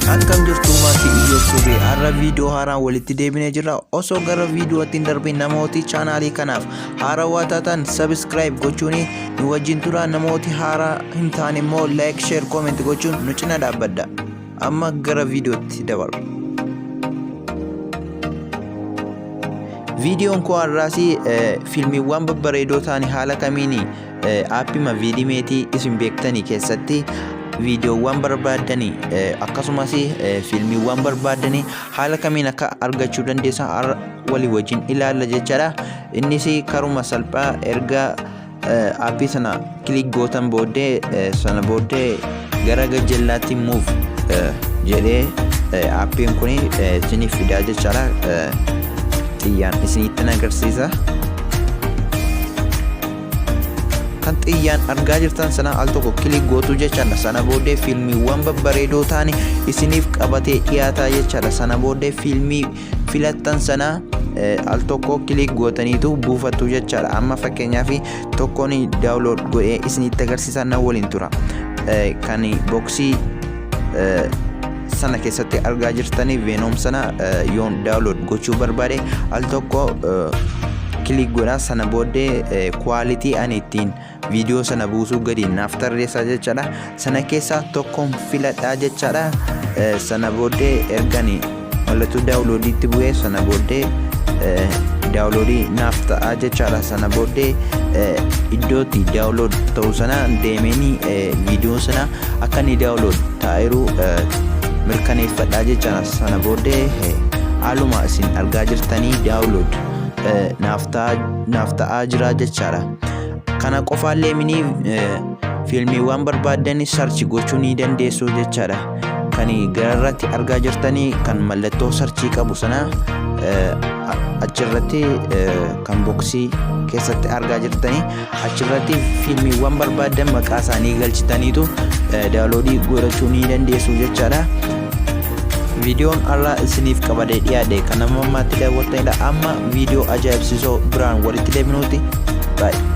Akkam jirtu maatii Iyyoob Tube, har'a viidiyoo haaraan walitti deebinee jirra. Osoo gara viidiyootti hin darbin, namooti chaanaalii kanaaf haarawaa taatan subscribe gochuun nu wajjin tura. Namooti haaraa hin taane immoo like, share, comment gochuun nu cina dhaabbadha. Amma gara viidiyootti dabarra. Viidiyoon koo har'aas fiilmiiwwan babbareedoo ta'an haala kamiin aappima viidimeetii isin beektanii keessatti viidiyoowwan barbaaddanii, akkasumas fiilmiiwwan barbaaddanii haala kamiin akka argachuu dandeessan har'a walii wajjin ilaalla jechaadha. Innis karuma salphaa erga aappii sana kilik gootan booddee, sana booddee gara gajjallaatti move jedhee aappiin kun isiniif fidaa jechaadha. Xiyyaan isinitti agarsiisa. Kan xiyyaan argaa jirtan sana al tokko kilik gootu jechaadha. Sana booddee fiilmiiwwan babbareedoo ta'an isiniif qabatee dhiyaataa jechaadha. Sana booddee fiilmii filattan sana al tokko kilik gootaniitu buufattu jechaadha. Amma fakkeenyaaf tokkoon daawulood godhee isinitti agarsiisa, na waliin tura. Kan boksii sana keessatti argaa jirtanii Venom sana yoon daawulood gochuu barbaade, al tokko kilik godha. Sana booddee kwaalitii ani ittiin viidiyoo sana buusuu gadi naaf tarreessaa jechaadha. Sana keessaa tokkoon filadhaa jechaadha. Sana booddee ergani mallattoo daawuloodiitti bu'ee, sana booddee daawuloodii naaf ta'aa jechaadha. Sana booddee iddootti daawulood ta'u sana deemeenii viidiyoo sana akka inni daawulood ta'eeru mirkaneeffadhaa jechaadha. Sana booddee haaluma isin argaa jirtanii daawulood naaf ta'aa jira jechaadha. Kana qofaallee mini, fiilmiiwwan barbaaddan search gochuu ni dandeessu jechaadha. Kan gararratti argaa jirtanii kan mallattoo sarchii qabu sana achirratti, kan boksii keessatti argaa jirtanii, achirratti fiilmiiwwan barbaaddan maqaa isaanii galchitaniitu daawuloodii godhachuu ni dandeessu jechaadha. Viidiyoon har'a isiniif qabadee dhiyaadhe kan amma ammaatti daawwattanidha. Amma viidiyoo ajaa'ibsiisoo biraan walitti deebinuuti. Baay'ee.